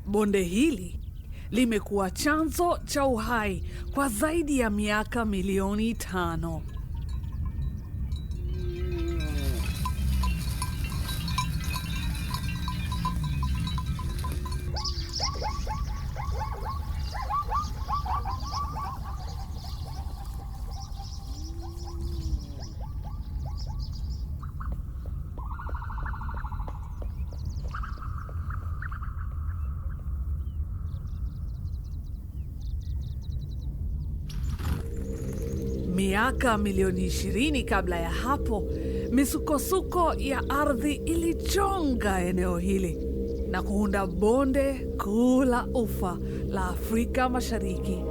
Bonde hili limekuwa chanzo cha uhai kwa zaidi ya miaka milioni 5. Miaka milioni 20 kabla ya hapo, misukosuko ya ardhi ilichonga eneo hili na kuunda bonde kuu la ufa la Afrika Mashariki.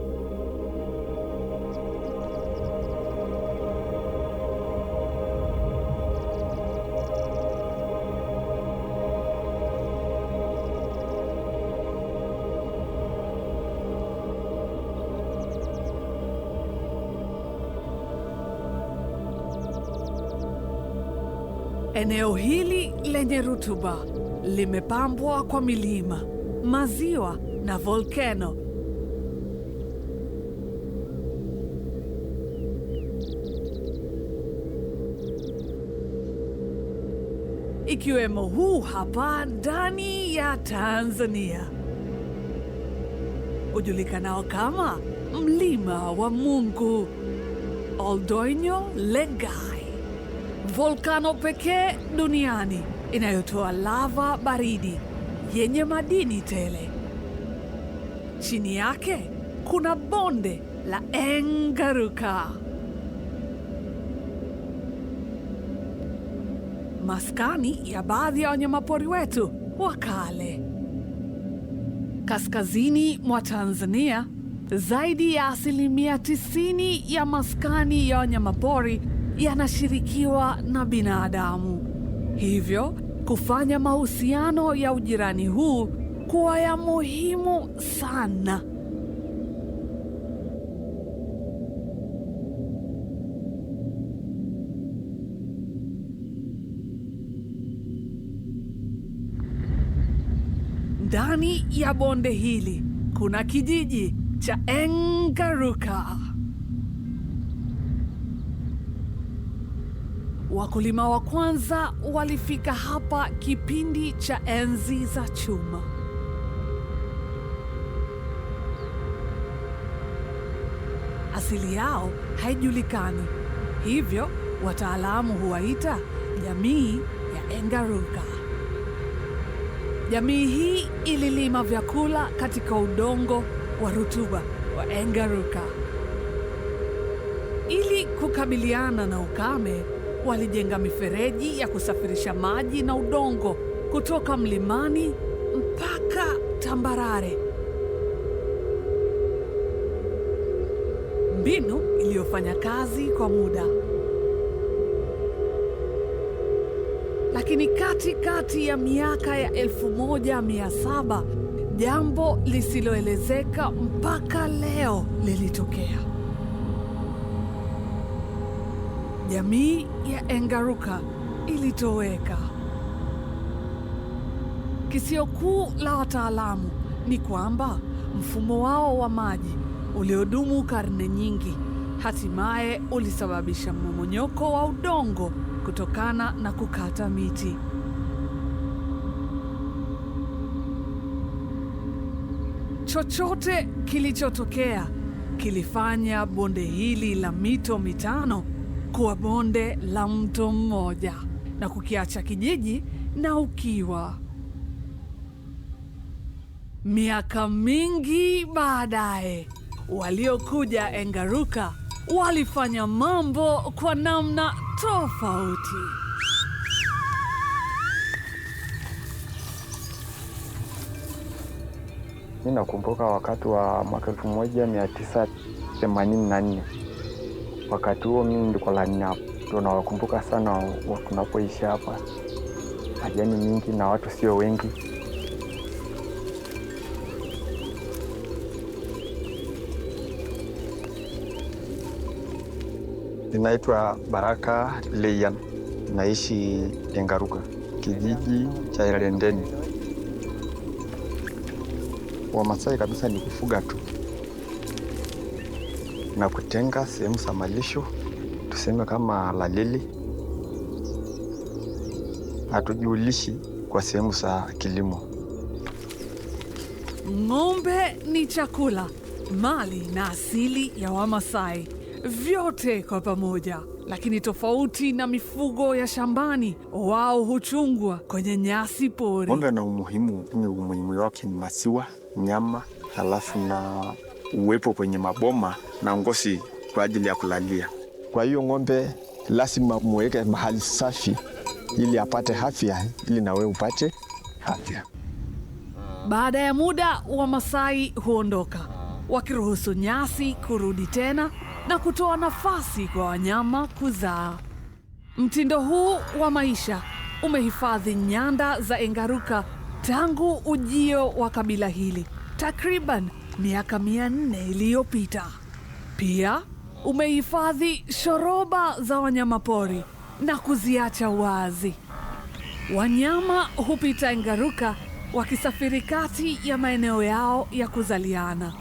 Eneo hili lenye rutuba limepambwa kwa milima, maziwa na volkeno. Ikiwemo huu hapa ndani ya Tanzania, ujulikanao kama Mlima wa Mungu, Oldoinyo Lengai. Volkano pekee duniani inayotoa lava baridi yenye madini tele. Chini yake kuna bonde la Engaruka, maskani ya baadhi ya wanyamapori wetu wa kale. Kaskazini mwa Tanzania, zaidi ya 90% ya maskani ya wanyamapori yanashirikiwa na binadamu, hivyo kufanya mahusiano ya ujirani huu kuwa ya muhimu sana. Ndani ya bonde hili kuna kijiji cha Engaruka. Wakulima wa kwanza walifika hapa kipindi cha enzi za chuma. Asili yao haijulikani, hivyo wataalamu huwaita jamii ya Engaruka. Jamii hii ililima vyakula katika udongo wa rutuba wa Engaruka. Ili kukabiliana na ukame, walijenga mifereji ya kusafirisha maji na udongo kutoka mlimani mpaka tambarare. Mbinu iliyofanya kazi kwa muda. Lakini katikati ya miaka ya 1700, jambo lisiloelezeka mpaka leo lilitokea. Jamii ya Engaruka ilitoweka. Kisio kuu la wataalamu ni kwamba mfumo wao wa maji uliodumu karne nyingi hatimaye ulisababisha mmomonyoko wa udongo kutokana na kukata miti. Chochote kilichotokea kilifanya bonde hili la mito mitano kuwa bonde la mto mmoja na kukiacha kijiji na ukiwa. Miaka mingi baadaye, waliokuja Engaruka walifanya mambo kwa namna tofauti. Mimi nakumbuka wakati wa mwaka 1984. Wakati huo mimi nilikuwa la nne hapo. Tunawakumbuka sana tunapoishi hapa. Majani mingi na watu sio wengi. Ninaitwa Baraka Leian, naishi Engaruka, kijiji cha Irendeni. Wamasai kabisa ni kufuga tu na kutenga sehemu za malisho, tuseme kama lalili. Hatujiulishi kwa sehemu za kilimo. Ng'ombe ni chakula, mali na asili ya Wamasai, vyote kwa pamoja. Lakini tofauti na mifugo ya shambani, wao huchungwa kwenye nyasi pori. Ng'ombe na umuhimu ni umuhimu wake ni maziwa, nyama, halafu na uwepo kwenye maboma na ngozi kwa ajili ya kulalia. Kwa hiyo ng'ombe lazima muweke mahali safi ili apate afya, ili na wewe upate afya. Baada ya muda, Wamasai huondoka wakiruhusu nyasi kurudi tena na kutoa nafasi kwa wanyama kuzaa. Mtindo huu wa maisha umehifadhi nyanda za Engaruka tangu ujio wa kabila hili takriban miaka 400 iliyopita. Pia umehifadhi shoroba za wanyamapori na kuziacha wazi. Wanyama hupita Engaruka wakisafiri kati ya maeneo yao ya kuzaliana.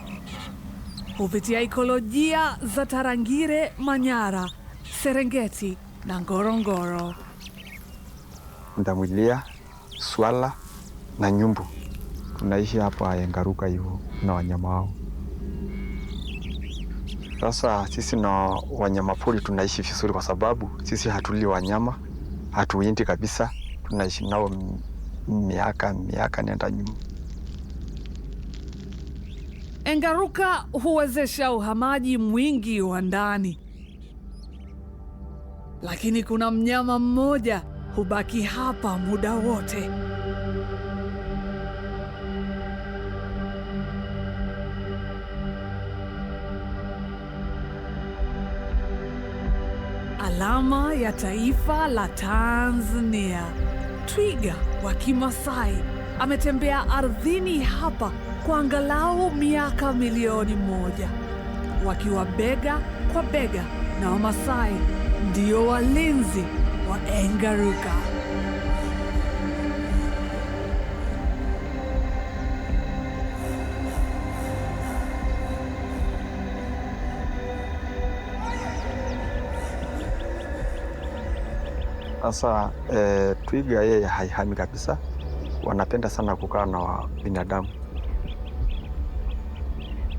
Hupitia ikolojia za Tarangire, Manyara, Serengeti na Ngorongoro. Pundamilia, swala na nyumbu. Tunaishi hapa Engaruka hivyo na wanyama wao. Sasa sisi na wanyamapori tunaishi vizuri kwa sababu sisi hatuli wanyama, hatuwindi kabisa, tunaishi nao miaka miaka nenda nyuma. Engaruka huwezesha uhamaji mwingi wa ndani, lakini kuna mnyama mmoja hubaki hapa muda wote. Alama ya taifa la Tanzania, twiga wa Kimasai ametembea ardhini hapa kwa angalau miaka milioni 1, wakiwa bega kwa bega na Wamasai ndio walinzi wa Engaruka. Sasa twiga yeye haihami kabisa, wanapenda sana kukaa na binadamu.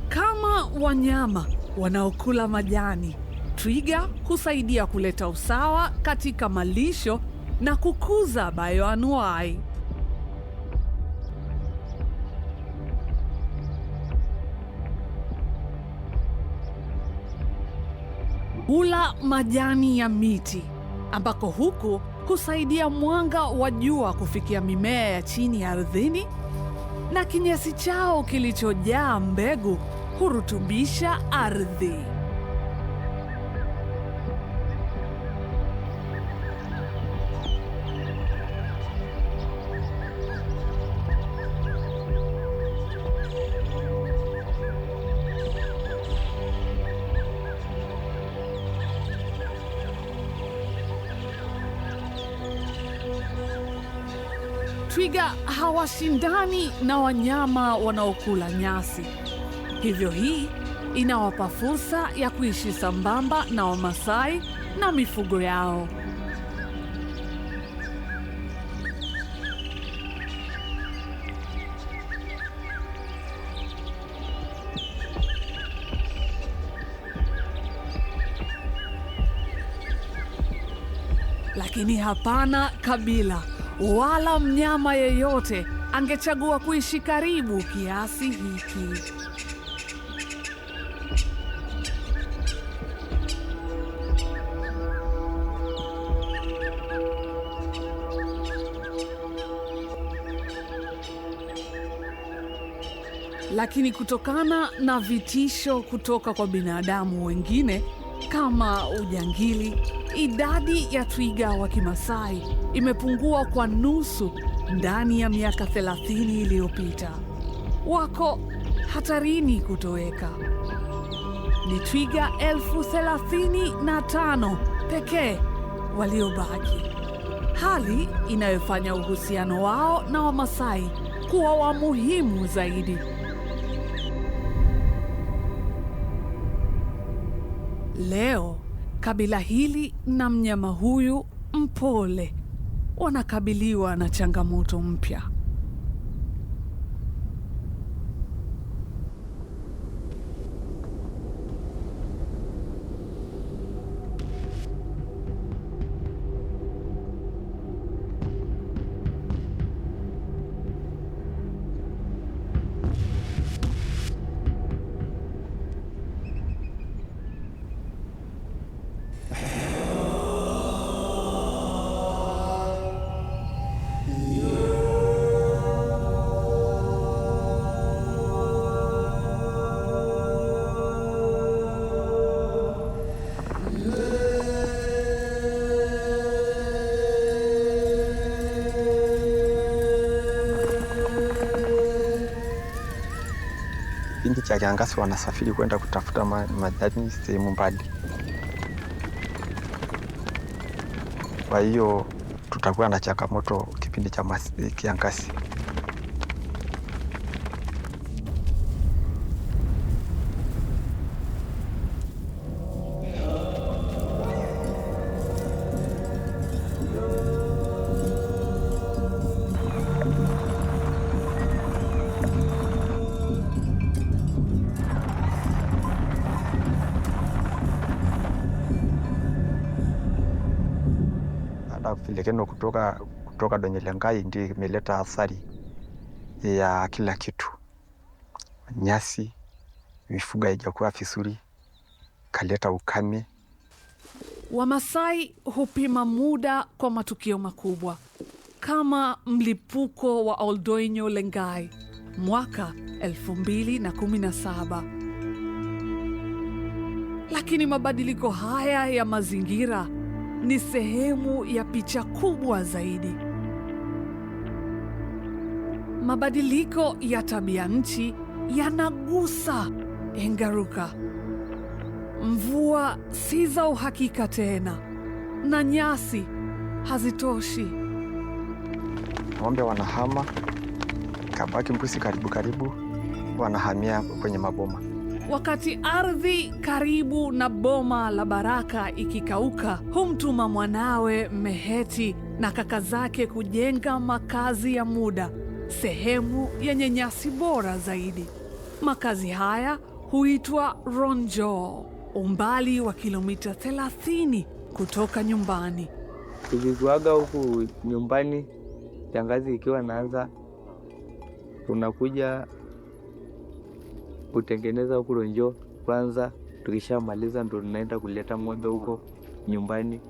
Kama wanyama wanaokula majani, twiga husaidia kuleta usawa katika malisho na kukuza bayoanuai. Hula majani ya miti ambako huku husaidia mwanga wa jua kufikia mimea ya chini ya ardhini, na kinyesi chao kilichojaa mbegu hurutubisha ardhi. Twiga hawashindani na wanyama wanaokula nyasi, hivyo hii inawapa fursa ya kuishi sambamba na Wamasai na mifugo yao. Lakini hapana kabila wala mnyama yeyote angechagua kuishi karibu kiasi hiki. Lakini kutokana na vitisho kutoka kwa binadamu wengine kama ujangili, idadi ya twiga wa Kimasai imepungua kwa nusu ndani ya miaka 30 iliyopita. Wako hatarini kutoweka. Ni twiga 35,000 pekee waliobaki, hali inayofanya uhusiano wao na Wamasai kuwa wa muhimu zaidi. Leo kabila hili na mnyama huyu mpole wanakabiliwa na changamoto mpya. Kipindi cha kiangazi wanasafiri kwenda kutafuta majani sehemu mbali. Kwa hiyo tutakuwa na changamoto kipindi cha kiangazi. Vilekeno kutoka Doinyo Lengai ndio imeleta athari ya kila kitu. Nyasi, mifugo haijakuwa vizuri, kaleta ukame. Wamasai hupima muda kwa matukio makubwa kama mlipuko wa Oldoinyo Lengai mwaka 2017. Lakini mabadiliko haya ya mazingira ni sehemu ya picha kubwa zaidi. Mabadiliko ya tabia nchi yanagusa Engaruka. Mvua si za uhakika tena na nyasi hazitoshi. Ng'ombe wanahama, kabaki mbuzi karibu karibu, wanahamia kwenye maboma. Wakati ardhi karibu na boma la Baraka ikikauka, humtuma mwanawe Meheti na kaka zake kujenga makazi ya muda, sehemu yenye nyasi bora zaidi. Makazi haya huitwa Ronjo, umbali wa kilomita 30 kutoka nyumbani. Tukikuaga huku nyumbani, kiangazi ikiwa naanza, tunakuja kutengeneza huku Ronjo kwanza. Tukishamaliza ndo tunaenda kuleta ng'ombe huko nyumbani,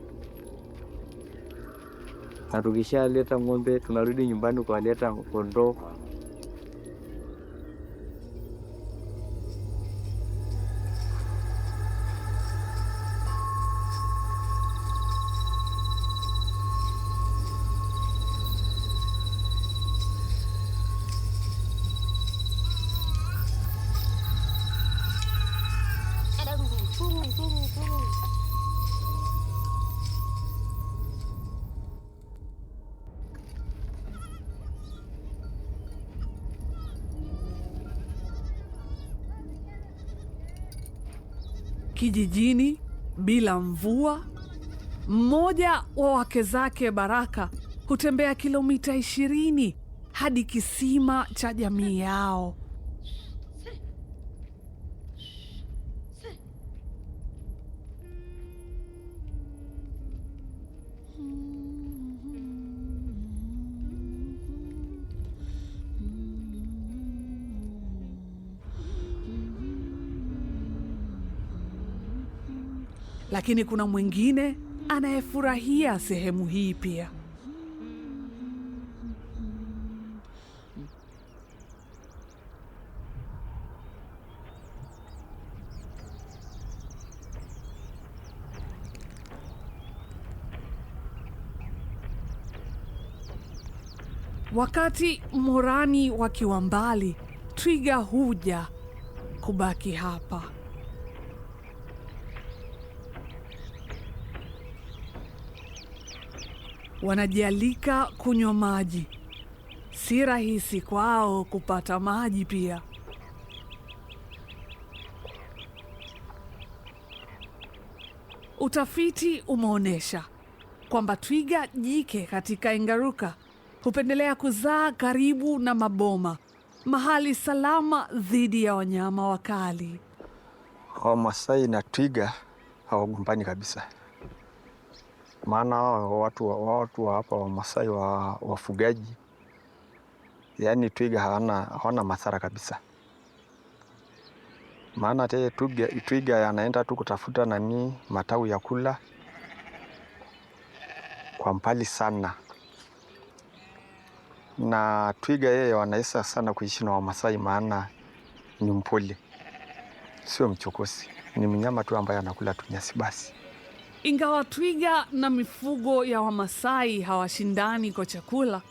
na tukishaleta ng'ombe tunarudi nyumbani kuwaleta kondoo. Kijijini bila mvua, mmoja wa wake zake Baraka hutembea kilomita 20 hadi kisima cha jamii yao. Lakini kuna mwingine anayefurahia sehemu hii pia. Wakati morani wakiwa mbali, twiga huja kubaki hapa. Wanajialika kunywa maji. Si rahisi kwao kupata maji pia. Utafiti umeonyesha kwamba twiga jike katika Engaruka hupendelea kuzaa karibu na maboma, mahali salama dhidi ya wanyama wakali. Wamasai na twiga hawagombani kabisa, maana hao watu wa hapa Wamasai wa wafugaji, yaani twiga hawana madhara kabisa, maana teye twiga anaenda tu kutafuta nani matawi ya kula kwa mbali sana, na twiga yeye wanaweza sana kuishi na Wamasai, maana ni mpole, sio mchokozi, ni mnyama tu ambaye anakula tu nyasi basi. Ingawa twiga na mifugo ya Wamasai hawashindani kwa chakula,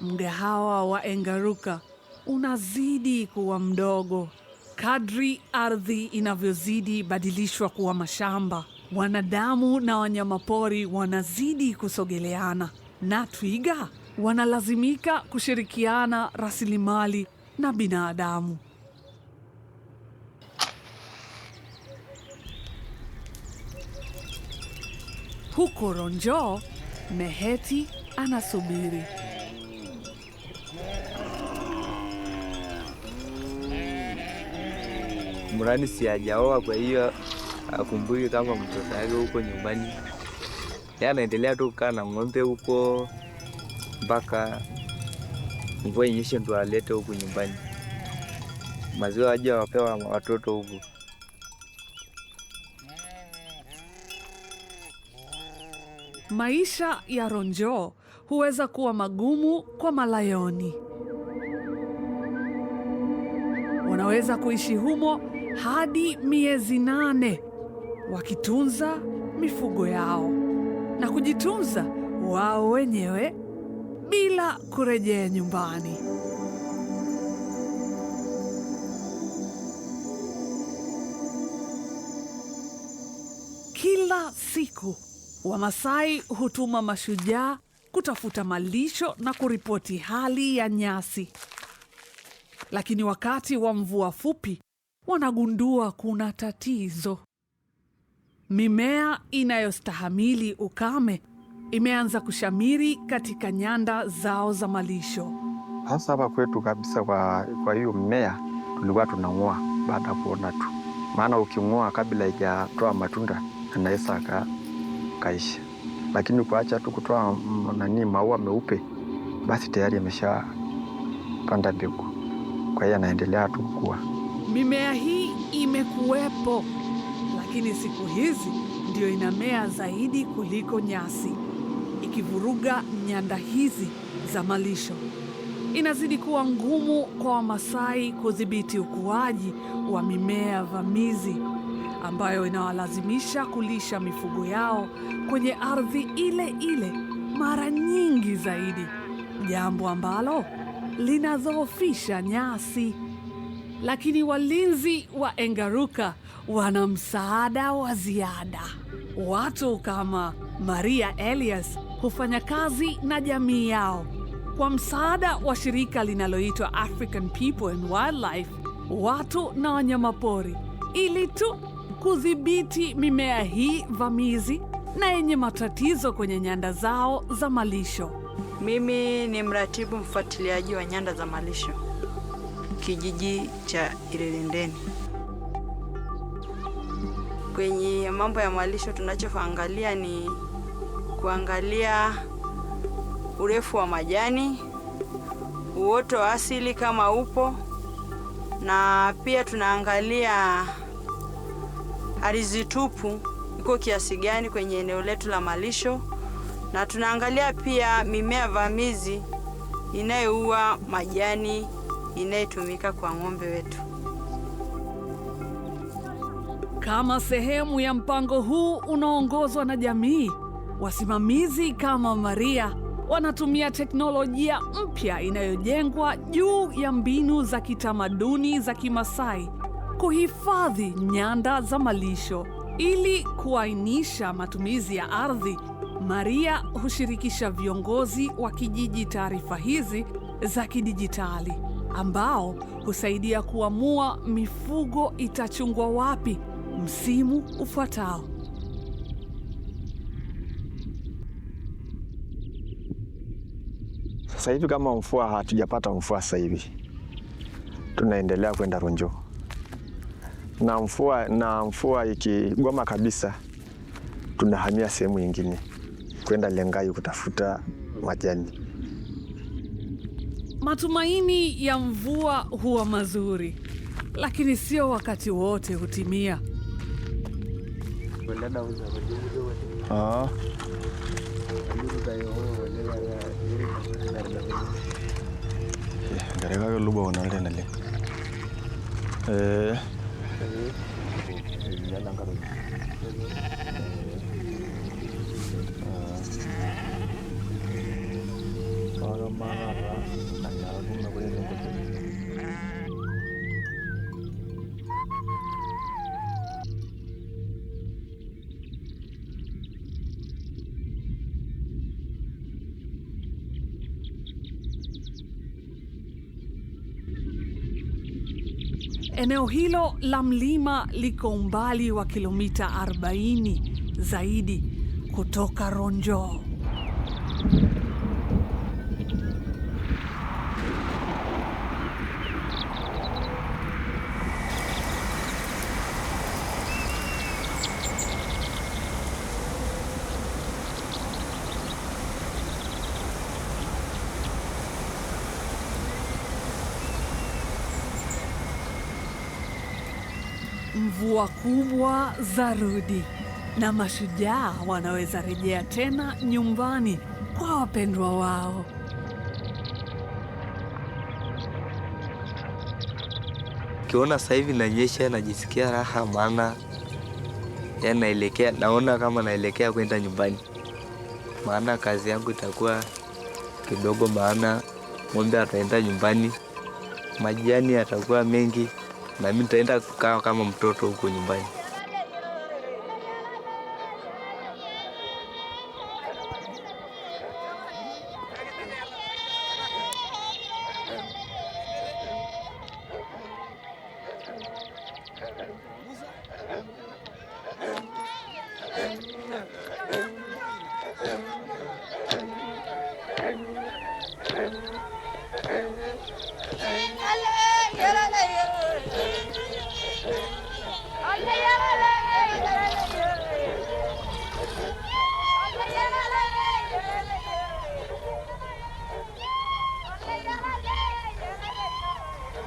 mgahawa wa Engaruka unazidi kuwa mdogo kadri ardhi inavyozidi badilishwa kuwa mashamba. Wanadamu na wanyamapori wanazidi kusogeleana, na twiga wanalazimika kushirikiana rasilimali na binadamu. Huko Ronjo, Meheti anasubiri. Mrani si hajaoa, kwa hiyo akumbuki kama mtoto wake huko nyumbani. Yeye anaendelea tu kukaa na ng'ombe huko mpaka mvua inyeshe ndo alete huku nyumbani maziwa aje wapewa watoto huku. Maisha ya Ronjo huweza kuwa magumu kwa malayoni. Wanaweza kuishi humo hadi miezi 8 wakitunza mifugo yao na kujitunza wao wenyewe bila kurejea nyumbani. Kila siku Wamasai hutuma mashujaa kutafuta malisho na kuripoti hali ya nyasi. Lakini wakati wa mvua fupi wanagundua kuna tatizo. Mimea inayostahimili ukame imeanza kushamiri katika nyanda zao za malisho. Hasa hapa kwetu kabisa, kwa hiyo mmea tulikuwa tunang'oa baada ya kuona tu, maana uking'oa kabla haijatoa matunda anaweza kaisha, lakini kuacha tu kutoa nani maua meupe, basi tayari ameshapanda mbegu, kwa hiyo anaendelea tu kukua. Mimea hii imekuwepo, lakini siku hizi ndio inamea zaidi kuliko nyasi, ikivuruga nyanda hizi za malisho. Inazidi kuwa ngumu kwa Wamasai kudhibiti ukuaji wa mimea vamizi ambayo inawalazimisha kulisha mifugo yao kwenye ardhi ile ile mara nyingi zaidi, jambo ambalo linadhoofisha nyasi. Lakini walinzi wa Engaruka wana msaada wa ziada. Watu kama Maria Elias hufanya kazi na jamii yao kwa msaada wa shirika linaloitwa African People and Wildlife, watu na wanyamapori, ili tu kudhibiti mimea hii vamizi na yenye matatizo kwenye nyanda zao za malisho. Mimi ni mratibu mfuatiliaji wa nyanda za malisho kijiji cha Irerendeni. Kwenye mambo ya malisho tunachoangalia ni kuangalia urefu wa majani, uoto wa asili kama upo, na pia tunaangalia ardhi tupu iko kiasi gani kwenye eneo letu la malisho, na tunaangalia pia mimea vamizi inayoua majani inayotumika kwa ng'ombe wetu. Kama sehemu ya mpango huu unaoongozwa na jamii, wasimamizi kama Maria wanatumia teknolojia mpya inayojengwa juu ya mbinu za kitamaduni za Kimasai kuhifadhi nyanda za malisho. Ili kuainisha matumizi ya ardhi, Maria hushirikisha viongozi wa kijiji taarifa hizi za kidijitali, ambao husaidia kuamua mifugo itachungwa wapi msimu ufuatao. Sasa hivi kama mvua hatujapata mvua sasa hivi, tunaendelea kwenda Ronjo na mvua ikigoma kabisa, tunahamia sehemu nyingine kwenda Lengai kutafuta majani. Matumaini ya mvua huwa mazuri, lakini sio wakati wote hutimia. Ah. Ngareka luba onalde naleng. Eh. Eneo hilo la mlima liko umbali wa kilomita 40 zaidi kutoka Ronjo. Mvua kubwa zarudi na mashujaa wanaweza rejea tena nyumbani kwa wapendwa wao. Kiona sasa hivi nanyesha, najisikia raha, maana yani naelekea, naona kama naelekea kwenda nyumbani, maana kazi yangu itakuwa kidogo, maana ng'ombe ataenda nyumbani, majani yatakuwa mengi, na mimi nitaenda kukaa kama mtoto huko nyumbani.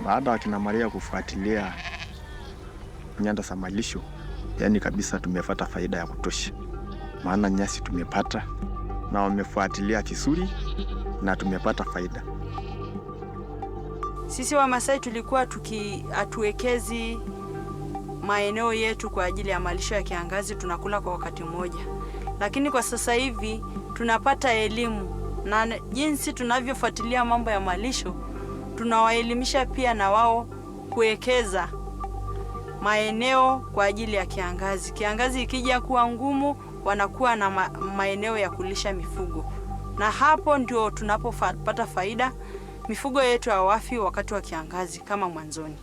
Baada ya kina Maria kufuatilia nyanda za malisho, yani kabisa tumepata faida ya kutosha, maana nyasi tumepata na wamefuatilia vizuri na tumepata faida. Sisi Wamasai tulikuwa hatuwekezi maeneo yetu kwa ajili ya malisho ya kiangazi, tunakula kwa wakati mmoja, lakini kwa sasa hivi tunapata elimu na jinsi tunavyofuatilia mambo ya malisho, tunawaelimisha pia na wao kuwekeza maeneo kwa ajili ya kiangazi. Kiangazi ikija kuwa ngumu, wanakuwa na maeneo ya kulisha mifugo, na hapo ndio tunapopata faida. Mifugo yetu hawafi wakati wa kiangazi kama mwanzoni.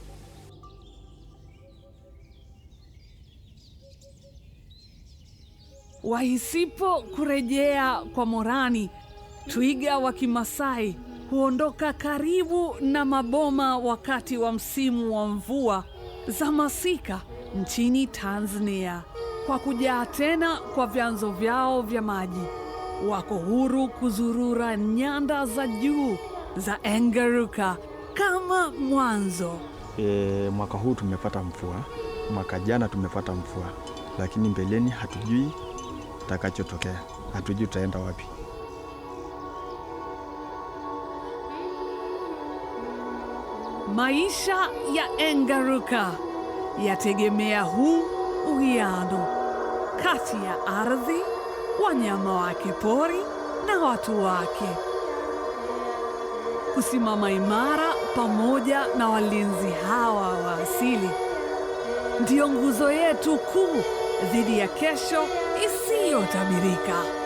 Wahisipo kurejea kwa morani, twiga wa Kimasai huondoka karibu na maboma wakati wa msimu wa mvua za masika nchini Tanzania. Kwa kujaa tena kwa vyanzo vyao vya maji, wako huru kuzurura nyanda za juu za Engaruka kama mwanzo. Mwaka huu tumepata mvua, mwaka jana tumepata mvua, lakini mbeleni hatujui takachotokea, hatujui tutaenda wapi. Maisha ya Engaruka yategemea huu uwiano kati ya ardhi, wanyama wake pori na watu wake. Kusimama imara pamoja na walinzi hawa wa asili ndiyo nguzo yetu kuu dhidi ya kesho isiyotabirika.